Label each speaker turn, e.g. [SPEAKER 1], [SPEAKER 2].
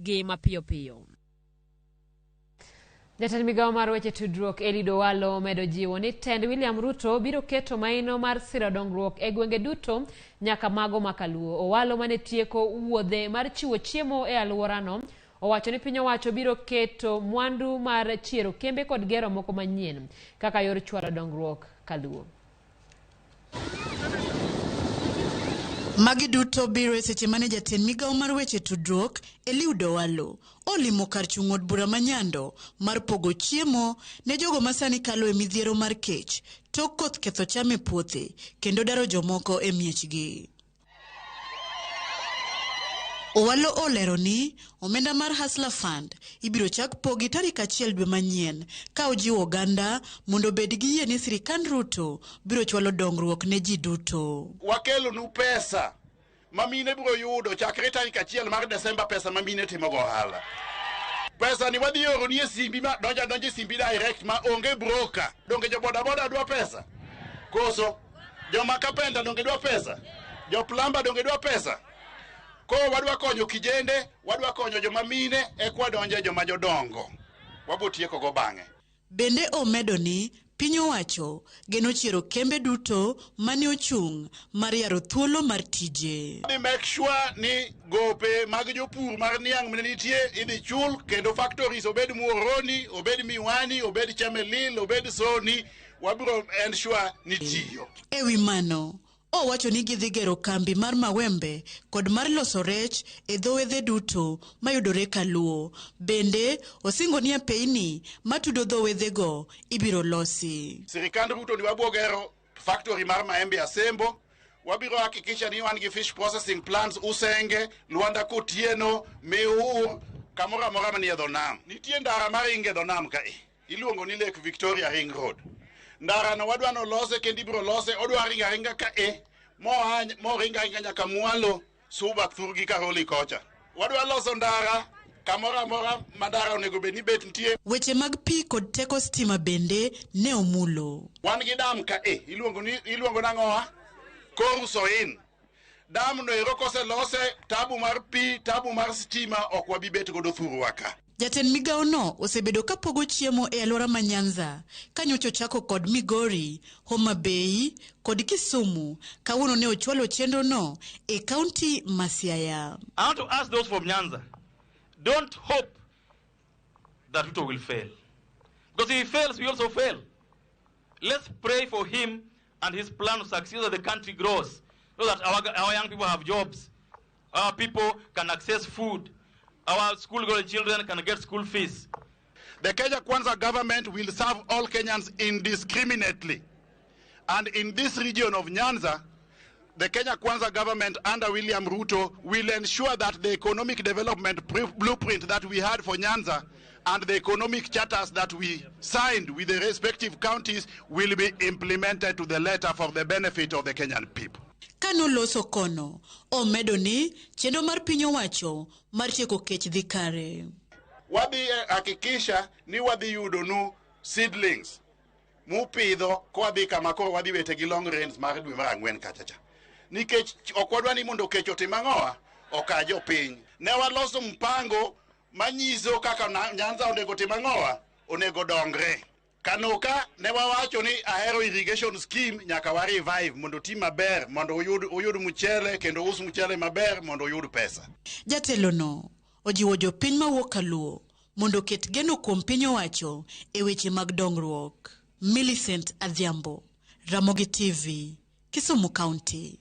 [SPEAKER 1] Gi mapiyo piyo. Jatend migawo mar weche tudruok Eliud Owalo omedo jiwo ni tend William Ruto biro keto maino mar siro dongruok e gwenge duto nyaka mago ma Kaluo. Owalo mane tieko wuodhe mar chiwo chiemo e alworano owacho ni piny owacho biro keto mwandu mar chiero kembe kod gero moko manyien kaka yor chwalo dongruok Kaluo.
[SPEAKER 2] Magi duto biro e seche mane jatend migawo mar weche tudruok Eliud Owalo olimo kar chung' od bura ma Nyando mar pogo chiemo ne jogo ma sani kalo e midhiero mar kech tok koth ketho cham e puothe kendo daro jomoko e miechgi. Owalo olero ni omenda mar Hustler Fund ibiro chak pogi tarik 1 dwe manyien ka ojiwo oganda mondo obed gi yie ni sirikand Ruto biro chwalo dongruok ne ji duto.
[SPEAKER 3] Wakelonu pesa ma mine biro yudo chakre tarik 1 mar Desemba, pesa ma mine timogo ohala. Pesa ni wadhi oroni e simbi ma donja donja e simbi direct ma onge broker. Donge jo boda boda dwa pesa? Koso joma kapenta donge dwa pesa? Jo plumber donge dwa pesa? Koro wadwa konyo kijende, wadwa konyo joma mine, eka wadonjo e joma jodongo. Wabo tieko go bang'e.
[SPEAKER 2] Bende omedo ni piny owacho geno chiero kembe duto mane ochung' mar yaro thuolo mar tije.
[SPEAKER 3] Dhi make sure ni gope mag jopur mar niang' mane nitie idhi chul kendo factories obed Muhoroni, obed Miwani, obed Chemelil, obed Sony, wabiro ensure ni tiyo.
[SPEAKER 2] E wi mano, owacho ni gidhi gero kambi mar mawembe kod mar loso rech e dho wedhe duto mayudore Kaluo. Bende osingo ni apeyni matudo dho wedhego ibiro losi.
[SPEAKER 3] Sirikand Ruto ni wabiro gero factory mar maembe Asembo, wabiro hakikisha ni wan gi fish processing plants Usenge, Luanda Kotieno, Miur, kamoro amora manie dho nam. Nitie ndara maringo e dho nam kae, iluongo ni Lake Victoria Ring Road. Ndara no wadwa nolose kendo ibiro lose, odwa ringo aringa kae, moringo aringa nyaka mwalo Suba thurgi Karoli kocha. Wadwa loso ndara kamoro amora ma ndara onego bed ni bet nitie.
[SPEAKER 2] Weche mag pi kod teko stima bende ne omulo.
[SPEAKER 3] Wan gi dam kae, iluongo nang'owa? Koru Soin. Dam no ero koselose, tabu mar pi, tabu mar stima ok wabi bet godo thurwa ka.
[SPEAKER 2] Jatend migawo no osebedo kapogo chiemo e alwora ma Nyanza ka nyocha ochako kod Migori, Homa Bay kod Kisumu. Kawuono ne ochwalo chenro no e kaunti ma Siaya.
[SPEAKER 4] I want to ask those from Nyanza, don't hope that Ruto will fail. Because if he fails, we also fail. Let's pray for him and his plan to succeed so that the country grows, so that our young people have jobs, our people can access food, our school-going children can get school fees.
[SPEAKER 3] The Kenya Kwanza government will serve all Kenyans indiscriminately. And in this region of Nyanza, the Kenya Kwanza government under William Ruto will ensure that the economic development blueprint that we had for Nyanza and the economic charters that we signed with the respective counties will be implemented to the letter for the benefit of the Kenyan people.
[SPEAKER 2] Kanoloso kono, omedo ni chenro mar piny owacho mar tieko kech dhi kare.
[SPEAKER 3] Wadhi hakikisha ni wadhi yudo nu seedlings mupidho kwadhi kama koro wadhi wete gi long rains mar dwe mar 4 kacha cha. Nikech ok wadwa ni mondo kech otim ang'owa, oka jopiny. Ne waloso mpango manyiso kaka Nyanza onego tim ang'owa, onego dongre. Kanoka ne wawacho ni Ahero irrigation scheme nyaka wa revive mondo ti maber, mondo uyud mchele kendo us mchele maber mondo uyud pesa.
[SPEAKER 2] Jatelo no ojiwo jopiny mawuok Kaluo mondo oket geno kuom piny owacho e weche mag dongruok. Millicent Adhiambo, Ramogi TV, Kisumu County.